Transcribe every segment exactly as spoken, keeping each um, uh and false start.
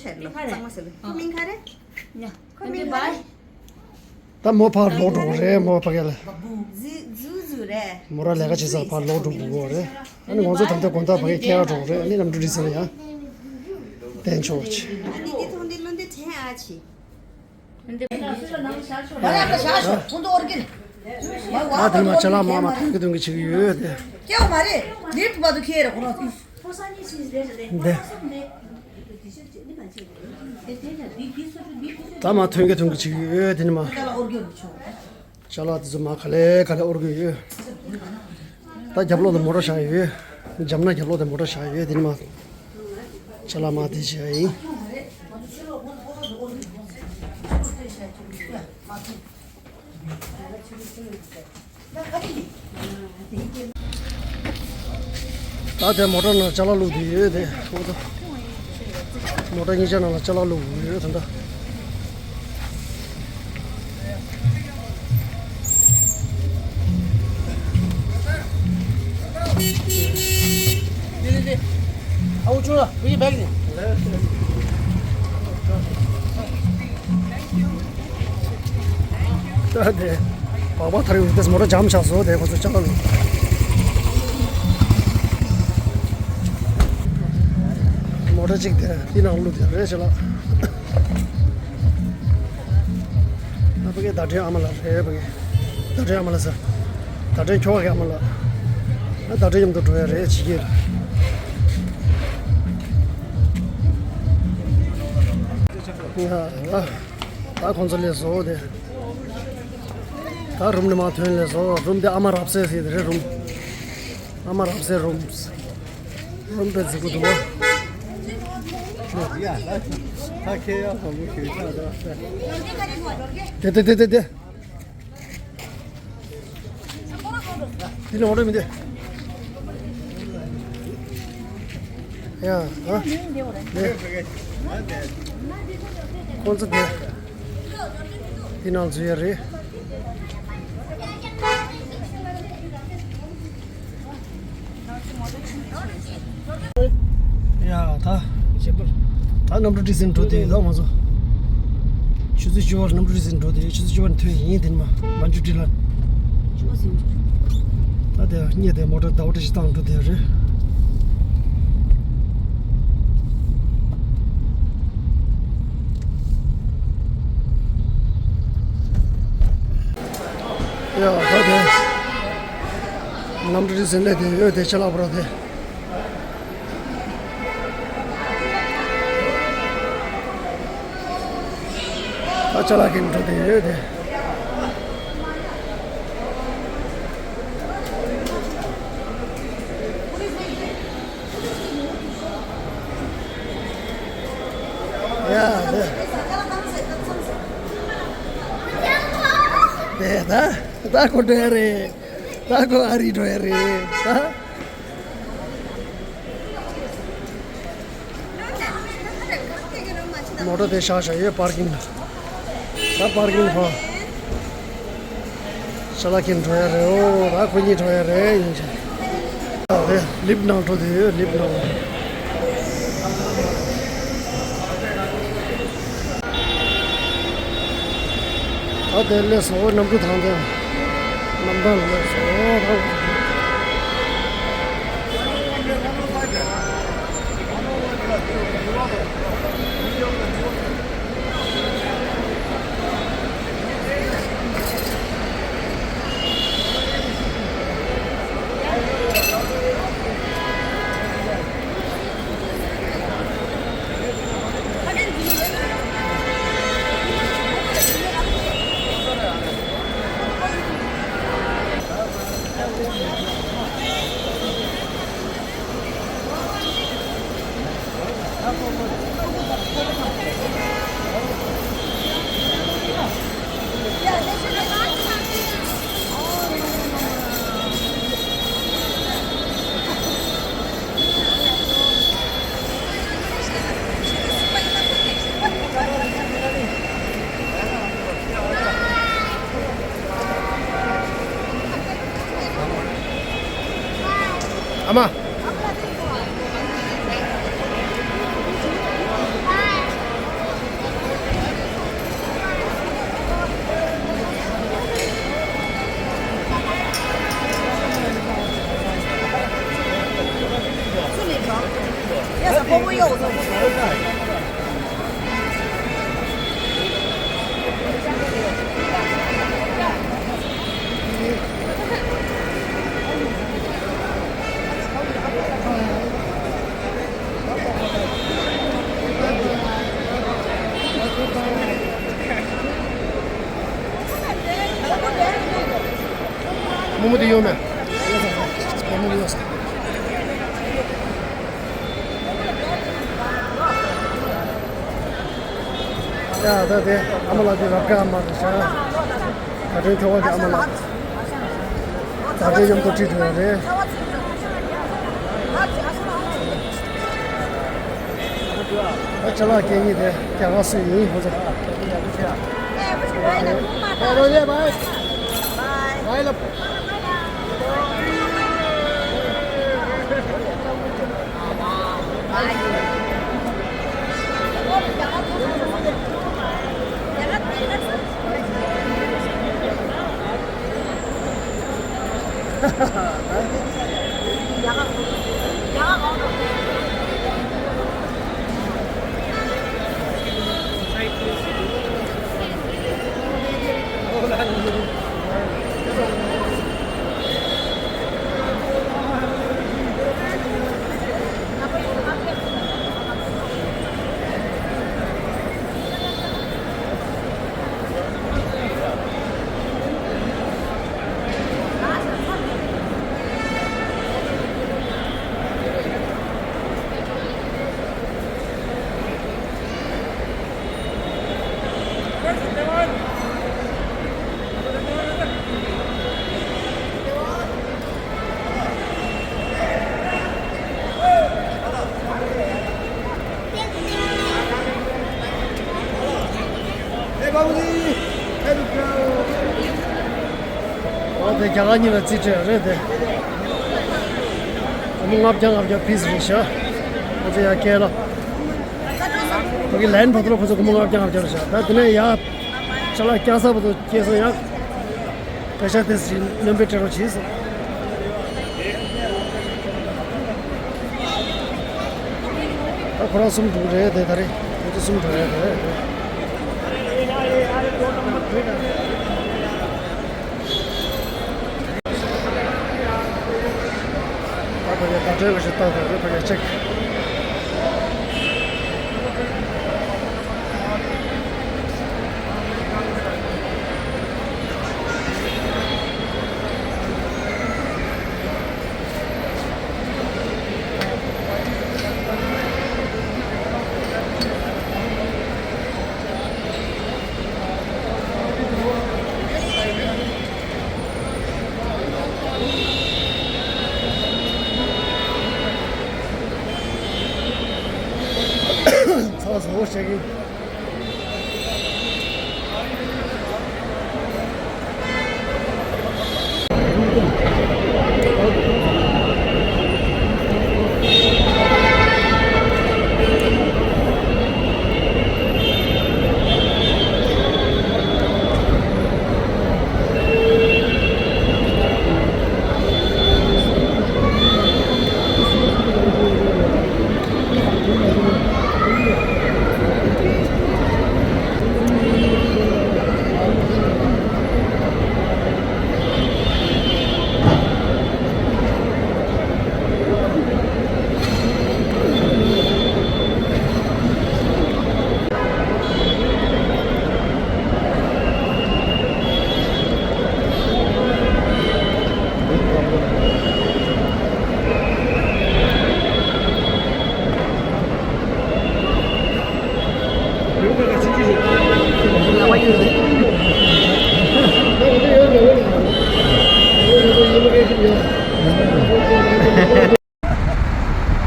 ཆ་ཡོད་ལ་གཙང་མ་ཟེར་ལ། ཁོ་མིང་ག་རེ། ཉ། ཁོ་མིང་ག་རེ། ད་མོ་ཕར་ལོག་འགྲོ་གི་རེད། མོ་ཕ་གི་ལ། ཛི་ཛུ་ཛུ་རེད། མོ་ར་ལས་ཀ་བྱེད་ས་ཕར་ལོག་འགྲོ་དགོས་རེད། ཨ་ནི་ང་ཚོ་ད་ལྟ་དགོང་དག་ཕ་གི་ཁྱེད་ར་འགྲོ་གི་རེད། ཨ་ནི་གནམ་གྲུ་རིག་ས་ལ་ཡང་བསྟན་ཆོག་ཅིག་ཨ་ནི་འདི་ཐོང་འདི་ལོ་འདི་དྲན་ཨ་ཆི། ད་དེ་ནས་མ་ཅ་ལག་མ་མ་ཐོན་གི་ཐོན་གི་བྱེད་ཀྱི་ཡོད་དེ། སྐྱེ་བ་མ་རེད། ལིབ་ཏུ་མ་དུ་ཁྱེད་ར་ཁོ་རང་ཚོ། འདི། ད་མ་ཐོན་གི་ཐོན་གི་བྱེད་ཀྱི་ཡོད་དེ་ནས་མ། ཅ་ལག་དེ་ཚོ་མ་ག་ལེ་ག་ལེ་དབོར་གི་ཡོད། ད་རྒྱབ་ལོགས་ལ་མོ་ཊ་བཞག་ཡོད། འཇམ་ན་རྒྱབ་ལོགས་དེ་མོ་ཊ་བཞག་ཡོད་དེ་ནི་མ། ཅ་ལག་མ་དེ་བྱས་ཡིན། ད་དེ་མོ་ཊ་ནང་ཅ་ལག་བླུགས་དེ་ཡོད་དེ། མོ་ཊ་གཉིས་ཆ་ནང་ལ་ཅ་ལག་བླུགས་ཡོད་ད་ལྟ། ད་དེ་སྦག་སྦག་ཐར་ཡོང་དུས་མོ་ཊ་འཇམ་ཆགས་སོང་། དེ་ཁོ་ཚོ་ཅ་ལག་ལ། མོ་ གཅིག་དེ་དེ་ནང་བླུགས་དེ་རེད་ཤག་ལགས། ཨ་ཕ་གི་ཟླ་སྒྲོན་ཨ་མ་ལགས་རེད། ཕ་གི་ཟླ་སྒྲོན་ཨ་མ་ལགས་ཟེར། ཟླ་སྒྲོན་ཁྱོ་ག་གི་ཨ་མ་ལགས། ཨ་ཟླ་སྒྲོན་མཉམ་དུ་འགྲོ་ཡ་རེད་བྱེད་ཀྱི་རེད། ཡ་ད་ད་ཁོང་ཚོ་ལས་བཟོ་དེ། ད་རུམ་ནས་མར་ཐོན་ལས་བཟོ། རུམ་དེ་ཨ་མ་རབ་གསལ་ཟེར་དེ་རེད། རུམ་ཨ་མ་རབ་གསལ་རུམ། རུམ་དཔེ་རྫིག་པོ་འདུག་བ། ཡ་ད་ཁྱེད་ཡག་པོ་ཞིག་ཆགས་འདུག་དེ་དེ་དེ་དེ་དེ། དེ་ནས་འོང་རེ་མི་འདུག་ཡ་ཨ་ནས། ཁོང་ཚོ་དེ། དེ་ནང་འཛུལ་ཡ་རེད། ཡ་ད། ད་གནམ་གྲུ་ཁྲིད་ཟིན་འགྲོ་དེ་ད་ང་ཚོ། ཆུ་ཚོད་བཅུ་པར་གནམ་གྲུ་ཁྲིད་ཟིན་འགྲོ་དེ་ཆུ་ཚོད་བཅུ་པར་ཐོན་ཡིན་དེ་ནི་མ་མ་འཇུ་ཁྲིད་ལ། ཆུ་ཚོད་ཟིན། ད་དེ་གཉིས་དེ་མོ་ཊ་ཟླ་བ་བཀྲ་ཤིས་བཏང་འགྲོ་དེ་རེད། ཡ་ད་དེ། གནམ་གྲུ་ཟིན་ལས་དེ་ཡོད་དེ་ཆ་ལག་པོ་ར་དེ། ད་ཅ་ལག་གི་འགྲོ་དེ་ཡོད་དེ། ཡ་དེ། དེ་ད་ད་ཁོ་འགྲོ་ཡ་རེད། ད་ཁོ་ཨ་རི་འགྲོ་ཡ་རེད་ད། མོ་ཊ་དེ་བཞག་བཞག་ཡོད་པར་ཀིང་ལ། ད་པར་ཀིང་ཕ། ཤ་ལ་ཁྱེར་འགྲོ་ཡ་རེད། ཨོ་ད་ཁོ་གཉིས་འགྲོ་ཡ་རེད་ཡིན་ཅིང་། ད་དེ་ལིབ་ནང་འགྲོ་དེ་ཡོད་ལིབ་ནང་། ད་དེ་སླེབས་སོང་། གནམ་གྲུ་ཐང་དེ། གནམ་ཐང་སླེབས་སོང་། ཨ་མ། རྨོ་མོ་དེ་ཡོད་མེད། རྨོ་མོ་ཡོད་ས། ཡ་ད་དེ་ཨ་མ་ལགས་དེ་རབ་དགའ་མ་རེད་ཤག་ད་དེ་ཁྱོ་ག་གི་ཨ་མ་ལགས། ད་དེ་མཉམ་དུ་ཁྲིད་འགྲོ་ཡ་རེད། ད་ཅ་ལག་སྐྱེལ་མཁན་དེ་རྒྱ་གར་སུ་ཡིན་ཁོ་ཚོ། འོ་དེ་རྒྱ་གར་གཉིས་ལ་རྩིས་སྤྲད་རེད་དེ། སྒོར་མོ་ལྔ་བརྒྱ་ལྔ་བརྒྱ་ཕིས་རེད་ཤག་ཁོ་ཚོ་ཡར་སྐྱེལ་ལ། ཕ་གི་ལན་བར་དུ་ལ་ཁོ་ཚོ་སྒོར་མོ་ལྔ་བརྒྱ་ལྔ་བརྒྱ་རེད་ཤག་ད་དེ་ནས་ཡར་ཅ་ལག་བསྐྱལ་ས་བར་དུ་སྐྱེལ་སོང་ཡ། པེ་ཤ་དེ་ཞིག་སྣོན་པའི་སྤྲད་རོགས་བྱས་སོང་། ད་ཁོ་རང་གསུམ་འདུག་རེད་དེ་ད་རེད། ཁོ་ཚོ་གསུམ་འགྲོ་ཡ་རེད། ད་ཕ་གི་ད་འདྲའི་གི་ཞིག་བཏང་ཐུབ་རེད། ཕ་གི་ཅིག་ཚ་བཟང་བོ་བྱེད་ཀྱི།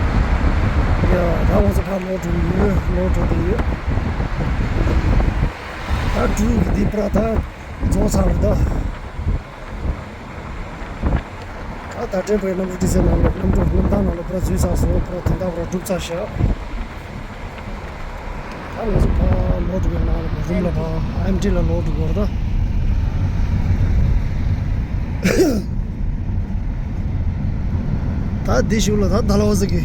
ཡ། ད་ང་ཚོ་ཕར་ལོག་འགྲོ་གི་ཡོད། ལོག་འགྲོ་གི་ཡོད། ད་འགྲུལ་འདི་པུ་ར་ད་རྫོགས་ཚར་རེད་ད། ད་ད་ཕྲན་པའི་གནམ་གྲུ་ཏི་སེ་ནང་ལ་གནམ་གྲུ་གནམ་ཐང་ནང་ལ་པུ་ར་འཛུལ་ཚར་སོང་། པུ་ར་དོན་དག་པུ་ར་གྲུབ་ཚར་ཤག་ད་ང་ཚོ་ཕར་ལོག་འགྲོ་གི་ནང་ལ་རུམ་ལ་ཕར་ཨེམ་ཊི་ལ་ལོག་འགྲོ་དགོས་རེད་ད། ད་འདི་གཞུག་ལ་ད་ད་ལ་བ་ཟིག་གི་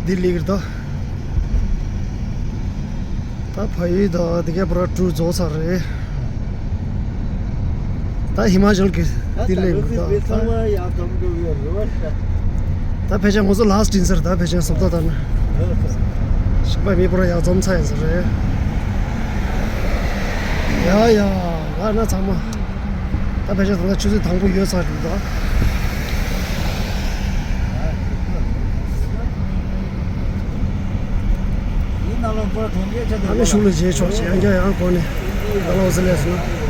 འདི་ལིག་རེད་ད། ད་ཕ་ཡུལ་ད་འདི་ག་པུ་ར་ཊུར་རྫོགས་ཚར་རེད། ད་ཧི་མ་ཅལ་གི་འདི་ལིག་རེད་ད། ད་ཕལ་ཆེར་ང་ཚོ་ལ་སི་ཊི་ཡིན་ས་རེད། ད་ཕལ་ཆེར་བཟོ་ལྟ་ལྟར་ན་ཞིང་པ་མི་པུ་ར་ཡར་འཛོམས་ཚར་ཡིན་ས་རེད། ཡ་ཡ། ང་ན་ཚང་མ། ད་ཕལ་ཆེར་ད་ལྟ་ཆུ་ཚོད་དང་པོ་ཡོལ་ཚར་འདུག་ད། ཨ་ནི་གཞུག་ལ་མཇལ་ཆོག་ཅེས་ཡང་བསྐྱར་ཡང་སྒོ་ནས་ད་ལོ་ཟེར་ལས་སོང་།